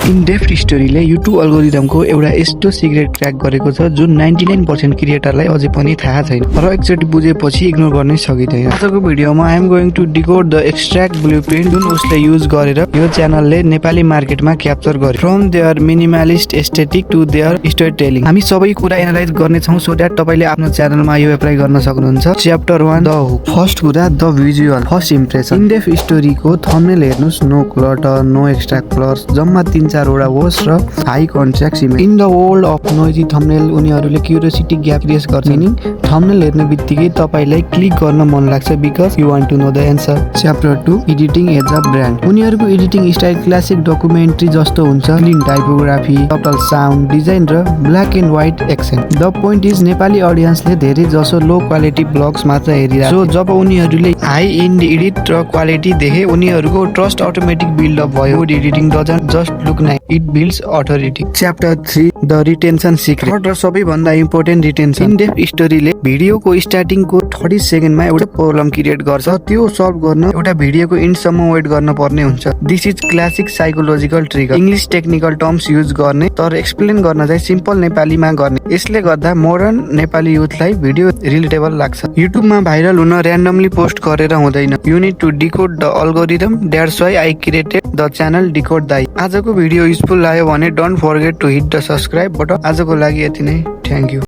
In depth स्टोरीले YouTube अल्गोरिदमको एउटा यस्तो secret crack गरेको छ जुन 99% क्रिएटरलाई अझै पनि थाहा छैन र एकचोटि बुझेपछि इग्नोर गर्नै सकिँदैन। आजको भिडियोमा I am going to decode the extract blueprint जुन उसले युज गरेर यो च्यानलले नेपाली मार्केटमा क्याप्चर गर्यो। From their minimalist aesthetic to their story telling हामी सबै कुरा एनालाइज गर्नेछौँ सो द्याट तपाईले आफ्नो च्यानलमा यो एप्लाई गर्न सक्नुहुन्छ। Chapter 1 the hook. फर्स्ट कुरा the visual first impression. In depth स्टोरीको थम्बनेल हेर्नुस्, no clutter, no extra colours, जम्मा 3-4 वटा होस् र high contrast image. In the world of noisy thumbnail उनीहरूले क्युरियोसिटी ग्याप क्रिएट गर्छ नि थम्बनेल हेर्ने बित्तिकै तपाईलाई क्लिक गर्न मन लाग्छ because you want to know the answer. Chapter 2 editing as a brand. उनीहरूको एडिटिङ स्टाइल क्लासिक डकुमेन्ट्री जस्तो हुन्छ, clean typography, subtle sound design र black and white accent. The point is Nepali अडियन्सले धेरै जसो लो क्वालिटी ब्लग्स मात्र हेरिरहेको, so जब उनीहरूले हाई इन्ड एडिट र क्वालिटी देखे उनीहरूको ट्रस्ट अटोमेटिक बिल्ड अप भयो। Good editing doesn't just look nice, it builds authority. Chapter 3 the retention secret र सबैभन्दा इम्पोर्टेन्ट रिटेन्सन। इन डेप्थ स्टोरीले भिडियोको स्टार्टिङको 30 सेकेन्डमा एउटा प्रब्लम क्रिएट गर्छ, त्यो सल्भ गर्न एउटा भिडियोको इन्डसम्म वेट गर्न पर्ने हुन्छ। This is classic psychological trigger. English technical terms use गर्ने तर एक्सप्लेन गर्न चाहिँ सिम्पल नेपालीमा गर्ने। यसले गर्दा मोडर्न नेपाली युथलाई भिडियो रिलेटेबल लाग्छ। युट्युबमा भाइरल हुन र्यान्डमली पोस्ट गरेर हुँदैन। You need to decode the algorithm, that's why I created the channel decode दाइ। आजको भिडियो युजफुल लाग्यो भने don't forget to hit the subscribe button. आजको लागि यति नै, थ्याङ्क यू।